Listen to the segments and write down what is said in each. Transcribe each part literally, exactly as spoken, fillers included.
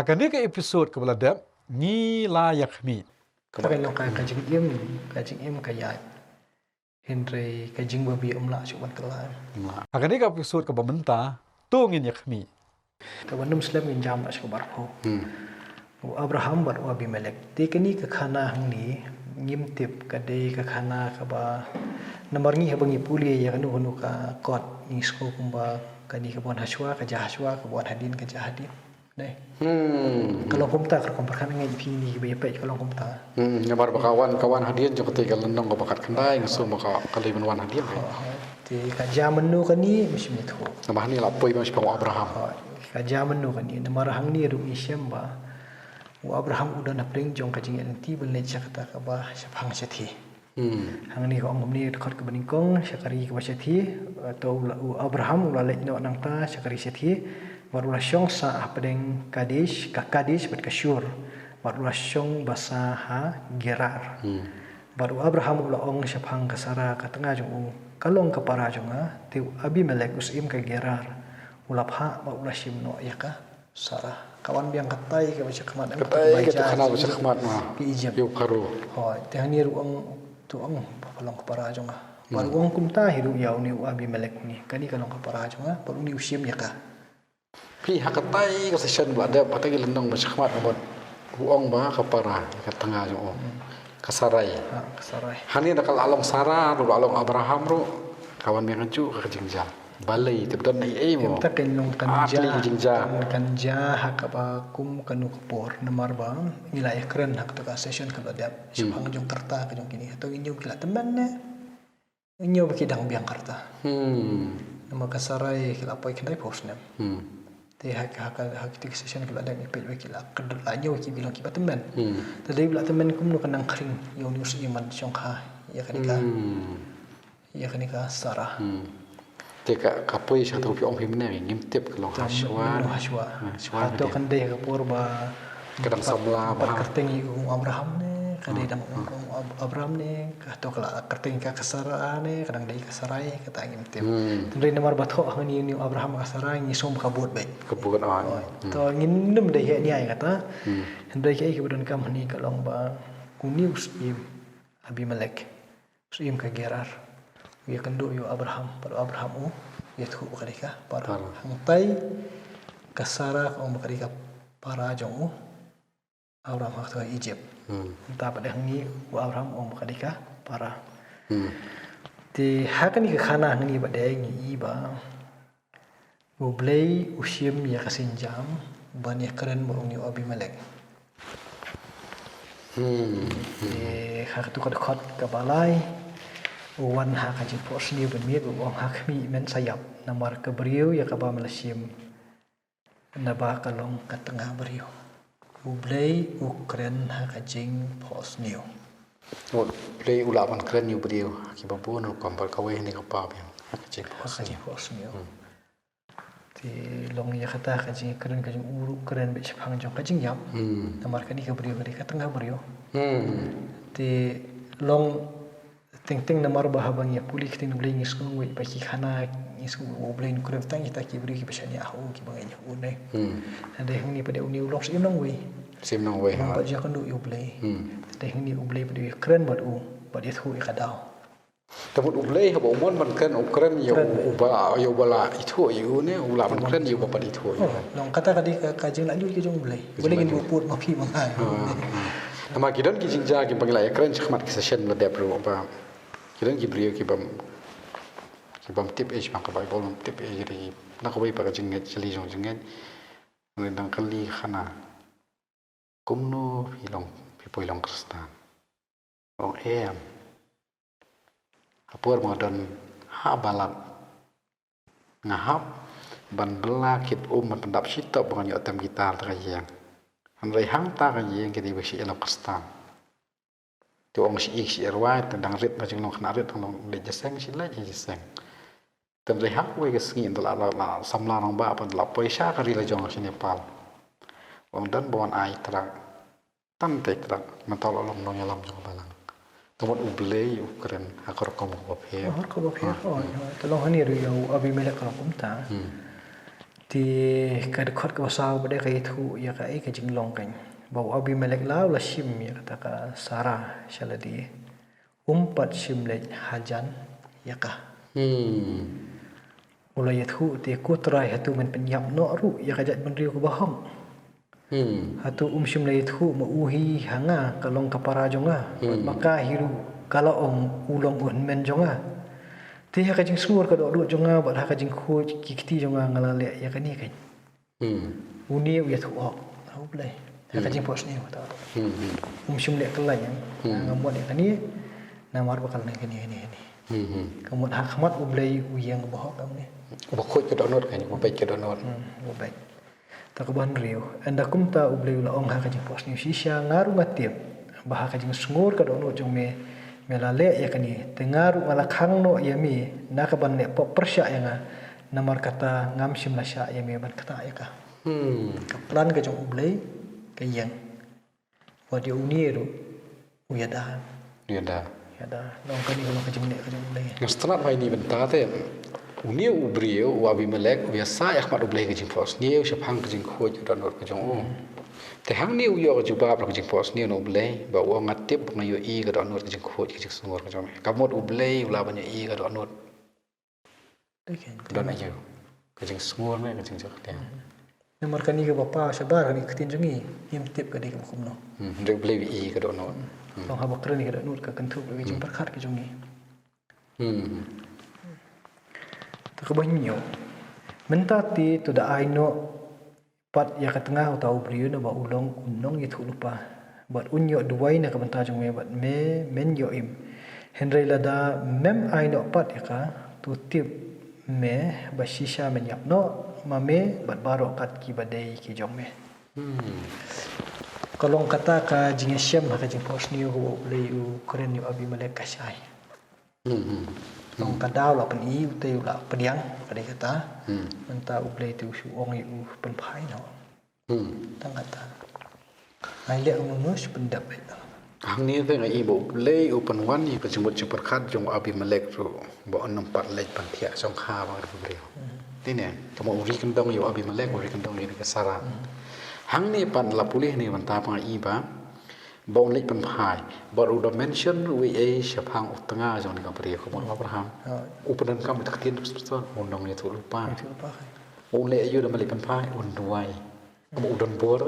Kane ka episode kaba la dep, ngi la ïakhmih. Ka ka long ka, ka jingim, ka jingim ka ïaid. Hynrei ka jingbabe um lah shuh ban kylla. Ha kane ka episode kaba mynta, to ngin ïakhmih. Kaba nym slem ngin jam lah shuh kaba arphew. Hmm. U Abraham bad u Abimelek. Te kane ka khana hangne, ngim tip ka dei ka khana kaba namar ngi haba ngi pule ïa kano kano ka kot ngi sngew kumba kane kaba wan hashwa, ka jia hashwa, kaba wan hadien, ka jia hadien. Dei. Hmm. Ka long kumta, ka rukom pyrkhat ngi phi ngi ba ïa peit ka long kumta. Hmm, namar ba ka wan, ka wan hadien jong kata ka lynnong kaba khatkhyndai, nga sngew ba ka, ka lei ban wan hadien. Ho, ho. Te ka jia mynno kane, ngim shym ïathuh. Namar hangne la poi ba shaphang u Abraham. Ho, ka jia mynno kane, namar hangne ruh ngi shem ba u Abraham u don hapdeng jong ka jingïaid lynti ban leit sha kata kaba shaphang shathie. Hmm. Hangne ka ong kumne, dkhot kaba nyngkong, sha ka ri kaba shathie, eh, to u la, u Abraham u la leit noh nangta sha ka ri shathie, bad u la shong sah hapdeng Kadesh, ka Kadesh bad ka Shur, bad u la shong basa ha Gerar. Hmm. Bad u Abraham u la ong shaphang ka Sara ka tnga jong u, ka long ka para jong nga, te u Abimelek u syiem ka Gerar u la phah bad u la shim noh ïa ka Sara. Ka wan biang katai kaba shakhmat, em, katai kaba ka tu ja khana ba shakhmat ma. Ki Egypt. Ïa u Pharaoh. Hooid, te hangne ruh ong, to ong, ka long ka para jong nga. Hmm. Bad u ong kumta hi ruh ïa une u Abimelek une. Kane ka long ka para jong nga, bad une u shim ïa ka. Phi ha katai ka session ba la dep, katai ka lynnong ba shakhmat ba u ong ba ka para, ka tnga jong u. Hmm. Ka Sarai. Ha, ka Sarai. Hangne da ka la long Sara, ruh la long Abraham ruh. Ka wan biang kajuh ka jingjia. Balei, te ba don ei ei mo. Em, ta kan long kan jia. Atli jingjia. Kan, kan jia ha kaba kum kano ka por namar ba ngi la ïakren ha kata ka session kaba la dep. Hmm. Shaphang jong karta ka jong kine. Hato ngi ñiew ki la tymmen ne? Ngi ñiew ba ki dang biang karta. Hmm. Namar ka Sarai ki la poi khyndai phew snem. Hmm. Te ha ka, ha ka, ha kata ka session kaba la dep ngi peit ba ki la kdut la ñiew ki ba long kiba tymmen. Hmm. Te dei ba la tymmen kumno ka nang khring ïa une u syiem ban shongkha ïa kane ka. Hmm. Ïa kane ka Sara. Hmm. Te ka, ka poi sha kato phi ong phi mynne, ngim tip ka long hashwa. Hashwa. Hashwa. Hato kan dei ka por ba ka dang samla ba pat kyrteng ïa u Abraham ne, ka dei dang u Ab-, Abraham ne, ka hato ka la kyrteng ka, ka Sara ne, ka dang dei ka Sarai, kata ngim tip. Hmm. Hynrei namar ba thoh hangne une u Abraham ka Sara, ngi sngew ba ka bud beit. Ka bud, ah. Hooid. Hmm. To ngin nym dei heh nia ïa kata. Hmm. Hynrei kaei kaba donkam hangne ka long ba une u syiem Abimelek. Syiem ka Gerar. U ïakynduh ïa u Abraham, bad u Abraham u ïathuh ba ka dei ka para. Para. Hangtai ka Sara ka ong ba ka dei ka para jong u Abraham ha ka Egypt. Hmm. Hangta pat hangne u Abraham u ong ba ka dei ka para. Hmm. Te ha kane ka khana hangne ba dei ngi i ba U Blei u shim ïa ka sienjam ban ïakren bad une u Abimelek. Hmm. Te ha katu ka dkhot kaba lai, u wan ha ka jingphohsniew ban miet, u ong ha khmih men sa ïap, namar ka briew ïa kaba me la shim, naba ka long ka tnga briew. U Blei u kren ha ka jingphohsniew. U Blei u lah ban kren ïa u briew ha kiba bun rukom, bad kawei hangne ka pa biang ha ka jingphohsniew. Ha ka jingphohsniew. Hmm. Te long ïa kata ka jingkren ka jong u ruh kren beit shaphang jong ka jingïap. Hmm. Namar kane ka briew ka dei ka tnga briew. Hmm. Te long teng teng namar ba haba ngi ïa pule ka ktien U Blei ngi sngewthuh ba ki khana ngi sngewthuh U Blei u kren tang ïa kita ki briew kiba shaniah ha u kiba ngeit ha u ne. Hmm. Te dei hangne pat dei une u long syiem nongwei. Syiem nongwei. Ba ïakynduh ïa U Blei. Hmm. Te dei hangne U Blei pat dei u kren bad u bad ïathuh ïa ka daw. Te mut U Blei haba u mon ban kren, u kren ïa u, uba, ïa uba la ithuh ïa u ne, u lah ban kren ïa uba pat ithuh ïa u. Oh, long kata ka dei ka, ka jinglaitluid ka jong U Blei. U Blei ngin bud ma phi ma nga. Ah, ah. Namar ki don ki jingjia kiba ngi la ïakren shakhmat ki session ba la dep ruh ba ki don ki briew ki bym, ki bym tip ei shaphang ka Baibl, bym tip ei, na kawei pat ka jingngeit, jylliew jong jingngeit. Ngi dang kylli khana. Kumno phi long, phi poi long Khristan? Ong em. Ha por ba nga don ha balat, nga hap ban bylla kit um ban pyndap shitop ba ngan ïoh tem guitar ha ka ïing. Hynrei hangta ka ïing ki dei ba shi ïa long Khristan. Te ong shi ïing shi rwai, te dang rit ba jinglong khynnah rit, dang long leit jingïaseng, shi leit jingïaseng. Te hynrei ha kawei ka sngi, ynda la, la, la samla rangbah pat la poi sha ka ri la jong sha Nepal. Ong don ba wan ai truck. Tang tei truck. Mynta la long nongïalam jong ka balang. Te mut U Blei u kren ha ka rukom kaba pher. Ha ka rukom kaba pher. Hmm. Oh, ïa, te long hangne ruh ïa u Abimelek ka long kumta. Hmm. Te ka dkhot kaba saw pat ka ïathuh ïa kaei ka jinglong kan. Ba u Abimelek la u la shim ïa kata ka Sara sha lade. Um pat shym leit hajan ïa ka. Hmm. U la ïathuh te ko Trai hato men pynïap noh ruh ïa ka jaitbynriew kaba hok. Hmm. Hato um shym la ïathuh ma u hi ha nga ka long ka para jong nga. Hmm. Bad ma ka hi ruh ka la ong u long u hynmen jong nga. Te ha ka jingsngur ka dohnud jong nga bad ha ka jingkhuid ki kti jong nga nga la leh ïa kane kan. Hmm. Une u ïathuh hok ha U Blei. Ha ka jingphohsniew ta. Hmm, hmm. Um shym leh kyllaiñ. Hmm. Nga mut ïa kane. Namar ba ka la ïa kane, kane, kane. Hmm, hmm. Ka mut ha khmat U Blei u ïeng ba hok ka mut. Ba khuid ka dohnud kan, ba beit ka dohnud. Hmm, ba beit. Ta kaba hynriew. Ynda kumta U Blei u la ong ha ka jingphohsniew shisha nga ruh nga tip. Ba ha ka jingsngur ka dohnud jong me, me la leh ïa kane. Te nga ruh nga la khang noh ïa me, na ka ban leh pop pyrshah ïa nga. Namar kata ngam shym la shah ïa me ban ktah ïa ka. Hmm. Ka plan ka jong U Blei, ka ïeng. Wat ïa une ruh, u ïada. Ïada. Ïada. Nong kane ka long ka jingleh ka jong U Blei. Nga sngewtynnat ba ha kane ka bynta te. Une u briew, u Abimelek, u ïasah ïa khmat U Blei ka jingphohsniew, shaphang ka jingkhuid ka dohnud ka jong u. Hmm. Te hangne u ïoh ka jubab ka jingphohsniew na U Blei, ba u ong nga tip ba nga ïohi ka dohnud ka jingkhuid ka jingsngur ka jong me. Ka mut U Blei, u lah ban ïohi ka dohnud. Don aïu? Ka jingsngur ne, ka jingjop te. Namar kane kaba paw shabar kane ka ktien jong ngi, ngim tip ka dei kaba kumno. Hmm, hynrei U Blei u ïohi ka dohnud. Hmm. Long haba kren ka dohnud ka kynthup ka jingpyrkhat ka jong ngi. Hmm. Ta kaba hynñiew. Mynta te to da ai noh pat ïa ka tnga uta u briew naba u long u nongïathuhlypa. Bad un ïoh duwai na ka bynta jong me bad me men ïoh im. Hynrei lada mem ai noh pat ïa ka, to tip me ba shisha men ïap noh ma me bad baroh kat kiba dei ki jong me. Hmm. Ka long kata ka jingïashem ha ka jingphohsniew kaba U Blei u kren ïa u Abimelek ka shai. Hmm, hmm. Nong ka daw la pyni u te u la pdiang ka dei kata. Hmm. Mynta U Blei te u shu ong ïa u pynphai noh. Hmm. Tang kata. Ai leh u nunu shu pyndep beit. Hangne te nga i ba U Blei u pynwan ïa ka jingmut jingpyrkhat jong u Abimelek ruh ba un ym pat leit ban thiah jong ka ba ka briew. Hmm. Te ne, ka mut u ri kyndong ïa u Abimelek, u ri kyndong ïa ka Sara. Hmm. Hangne pat la pule ne mynta ba nga i ba Ba un leit pynphai. Bad u da mention uei ei shaphang u tnga jong kane ka briew ka mut u Abraham. Hooid. U pyndonkam ïa ka ktien u nongïathuhlypa. Ïathuhlypa. Un leit aïu da ba leit pynphai, un duwai. Ka mut u don bor.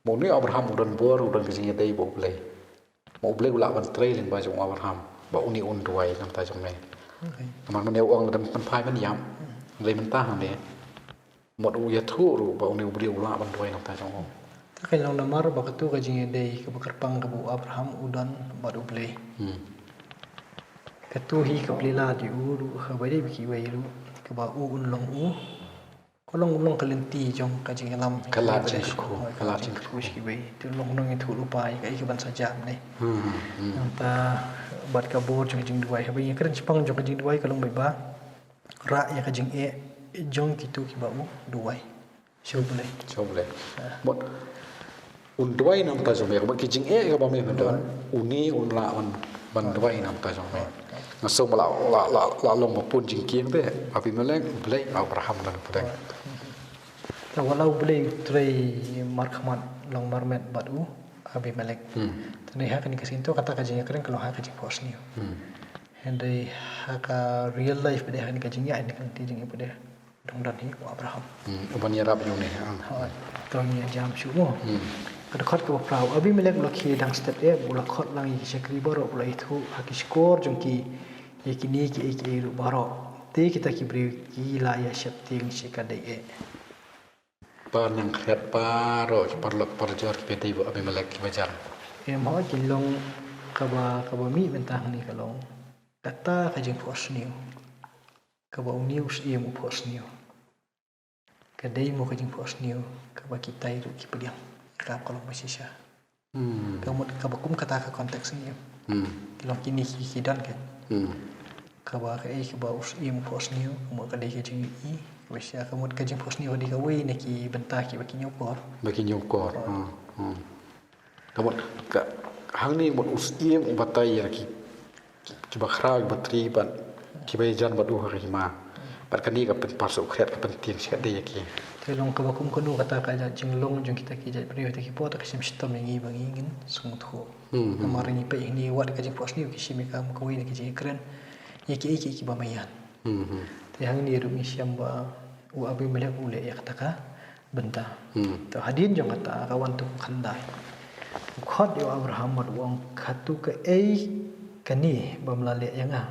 Ba une u Abraham u don bor, u don ka jingïadei bad U Blei. Ba U Blei u lah ban trei lyngba jong u Abraham. Ba une un duwai na ka bynta jong me. Okay. Namar mynne u ong lada pynphai men ïap. Hynrei mynta hangne. Mut u ïathuh ruh ba une u briew u lah ban duwai na ka bynta jong u. Te ka long namar ba katu ka jingïadei kaba kyrpang kaba u Abraham u don bad U Blei. Hmm. Katu hi ka pynlong ïa u ruh haba ïadei bad kiwei ruh kaba u un long u. Ka long u long ka lynti jong ka jingïalam. Ka lad jingkyrkhu, ka lad jingkyrkhu sha kiwei. Te u long u nongïathuhlypa ïa kaei kaban sa jia mynne. Hmm, hmm, hmm. Nangta bad ka bor jong ka jingduwai haba ïa ka ri jingpang jong ka jingduwai ka long beit ba rah ïa ka jingeh jong kito kiba u duwai. Sha U Blei. Sha U Blei. Ah. Mut un duwai na ka bynta jong me, ka mut ki jingeh kaba me pynduh. Duwai. Une un lah ban, ban duwai na ka bynta jong me. Nga sngew ba la, la, la, la long ba pun jingkieng te. Abimelek, Blei, Abraham, Blei. Duwai. Te wat la U Blei u trei markhmat long marmet bad u Abimelek. Hmm. Te ne ha kane ka sien to kata ka jingïakren ka long ha ka jingphohsniew. Hmm. Hynrei ha ka real life pat de ha kane ka jingïaid ne ka lynti jingim pat de dang don hi u Abraham. Hmm, uban ïarap ïa une, ha. Ha, to ngin ïa jam shuh mo. Hmm. Ka dkhot kaba phra, u Abimelek u la khie dang stet eh, u la khot lang ïa ki shakri baroh, u la ïathuh ha ki shkor jong ki ïa kine kiei kiei ruh baroh. Te kita ki briew ki la ïa sheptieng sha ka dei eh. Ba nang khriat baroh ki paralok parajor kiba dei bad u Abimelek kiba jan. Em, hooid, ki long kaba, kaba mih mynta hangne ka long kata ka jingphohsniew. Kaba une u syiem u phohsniew. Ka dei mo ka jingphohsniew kaba kitai ruh ki pdiang. Ka ka long ba shisha. Hmm. Ka mut kaba kum kata ka context ngi. Hmm. Ki long kine ki, ki don kan. Hmm. Kaba kaei kaba u syiem u phohsniew, ka mut ka dei ka jingïohi, kaba shisha ka mut ka jingphohsniew ka dei kawei na ki bynta kiba ki ñiewkor. Ba ki ñiewkor. Hmm. Hmm. Ka mut ka hangne mut u syiem u batai ïa ki, kiba khraw, kiba tri bad kiba ïajan bad u ha ka hima. Bad kane ka pynpaw suk khriat ka pyntieng shikatdei ïa ki. Te long kaba kum kano kata ka jait jinglong jong kita ki jait briew te ki por te ka shim shitom ïa ngi ba ngi ngin sngewthuh. Hmm, hmm. Namar ngi peit hangne wat ka jingphohsniew ki shim ïa ka, kawei na ki jingkren ïa kiei kiei kiba maian. Hmm, hmm. Te hangne ruh ngi shem ba u Abimelek u leh ïa kata ka bynta. Hmm. To hadien jong kata ka wan tu khyndai. U khot ïa u Abraham bad u ong, kato kaei kane bym la leh ïa nga?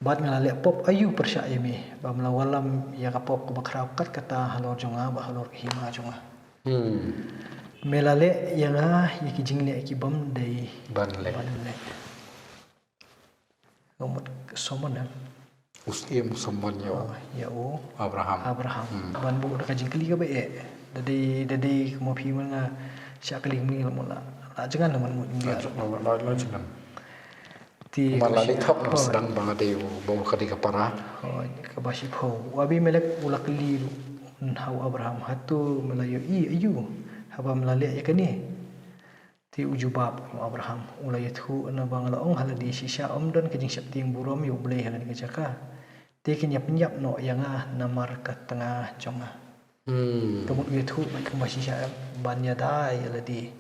Bad nga la leh pop aïu pyrshah ïa me bym la wallam ïa ka pop kaba khraw kat kata halor jong nga bad halor ka hima jong nga? Hmm. Me la leh ïa nga ïa ki jingleh ki bym dei ban leh. Ban leh. Ka mut summon, eh? Us im summon ïa u. Ah, ïa u Abraham. Abraham. Hmm. Ban buh da ka jingkylli kaba eh. Da dei, da dei kumba phi mynta nga shah kylli mynta la mut la. La jngan la mut. La jngan, la, la, la jngan. Te kumba la leit thok na sdang ba nga dei u, ba u ka dei ka para. Hooid, kaba shiphew. U Abimelek u la kylli ruh ha u Abraham, hato me la ïohi aïu haba me la leh ïa kane? Te u jubab u Abraham, u la ïathuh na ba nga la ong ha lade, shisha ym don ka jingsheptieng burom ïa U Blei ha kane ka jaka. Te kin ïa pynïap noh ïa nga namar ka tnga jong nga. Hmm. Ka mut u ïathuh bad kumba shisha ban ïada ïa lade.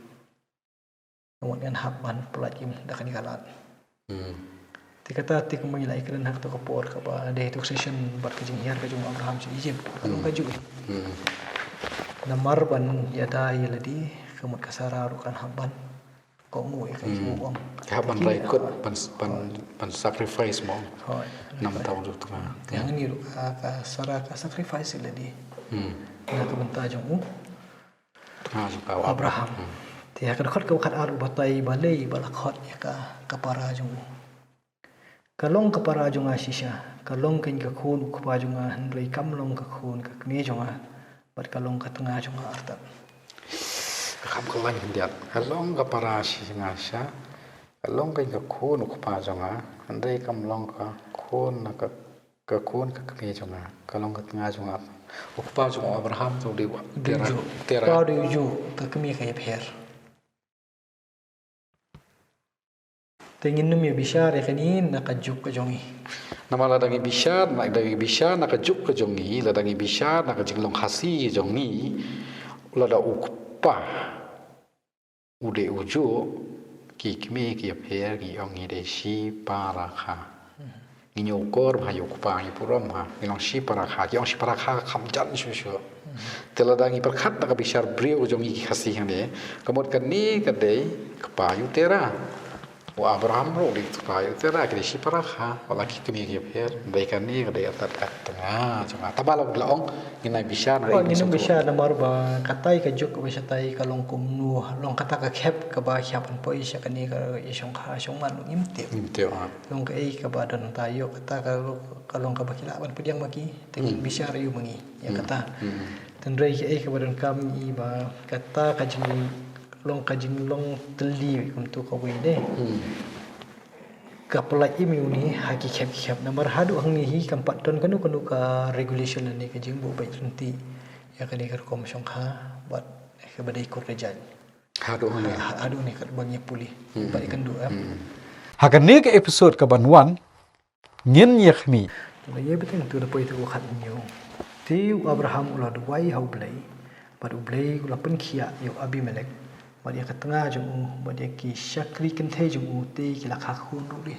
Ka mut ngan hap ban pyllait im da kane ka lad. Hmm. Te kata te kumba ngi la ïakren ha kato ka por kaba dei tu ka session bad ka jinghiar ka jong u Abraham sha Egypt. Ka long kajuh. Hmm. Namar ban ïada ïa lade, ka mut ka Sara ruh kan hap ban kohnguh ïa ka, hmm, ïa u ong. Ka hap ban rai kut, ban, ban, ban sacrifice mo. Hooid. Namar u tnga. Ïa hangne ruh ka, ka Sara ka sacrifice ïa lade. Hmm. Na ka bynta jong u. Tnga jong ka Abraham. Hmm. Te ha ka dkhot kaba khatar u batai balei ba la khot ïa ka, ka para jong u. Ka long ka para jong nga shisha, ka long keiñ ka khun u kpa jong nga, hynrei kam long ka khun ka kmie jong nga, bad ka long ka tnga jong nga artat. Ka kham ka lain khyndiat. Ka long ka para shi nga shisha, ka long keiñ ka khun u kpa jong nga, hynrei kam long ka khun na ka ka khun ka kmie jong nga, ka long ka tnga jong nga. U kpa jong u Abraham te u dei u Tera. Dei u juh. Tera. Kpa u dei u juh, ka kmie ka ïapher. Te ngin nym ïa bishar ïa kane na ka juk ka jong ngi. Namar lada ngi bishar, lada ngi bishar na ka juk ka jong ngi, lada ngi bishar na ka jinglong Khasi jong ngi, lada u kpa u dei u juh, ki kmie ki ïapher, ngi ong ngi dei shi para kha. Ngi ñiewkor bha ïa u kpa, ngi burom bha, ngi long shi para kha, ki ong shi para kha ka kham jan shuh shuh. Te lada ngi pyrkhat da ka bishar briew jong ngi ki Khasi hangne, ka mut kane ka dei kpa ïa u Tera. U Abraham ruh u dei kpa ïa u Tera, ki dei shi para kha, wat la ki kmie ki ïapher, dei kane ka dei artat ka tnga jong nga. Tangba la ong, ngin nang bishar, oh, ngin nang bishar namar ba katai ka juk kaba shatai ka long kumno, long kata ka khep kaba khep ban poi sha kane ka ïashongkha shongman ngim tip. Ngim tip, ah. Long kaei kaba don ta ïoh kata ka, ka long kaba ki lah ban pdiang ma ki, te ngin bishar ïa u ma ngi ïa kata. Hmm. Hynrei kaei kaba donkam i ba kata ka jing long ka jinglong tylli kumto kawei de. Hmm. Ka pyllait im ïa une ha ki khep ki khep namar haduh hangne hi kam pat don kano kano ka regulation lane ka jingbuh beit ryntih ïa kane ka rukom shongkha bad kaba dei kur ka jait. Haduh hangne. Ha, haduh hangne katba ngi pule. Hmm. Bad ïa kynduh, eh. Hmm. Ha kane ka episode kaban wan ngin ïa khmih. Lada ngi bteng tu da poi tu ka khathynñiew. Te u Abraham u la duwai ha U Blei bad U Blei u la pynkhiah ïa u Abimelek bad ïa ka tnga jong u bad ïa ki shakri kynthei jong u te ki la kha khun ruh de.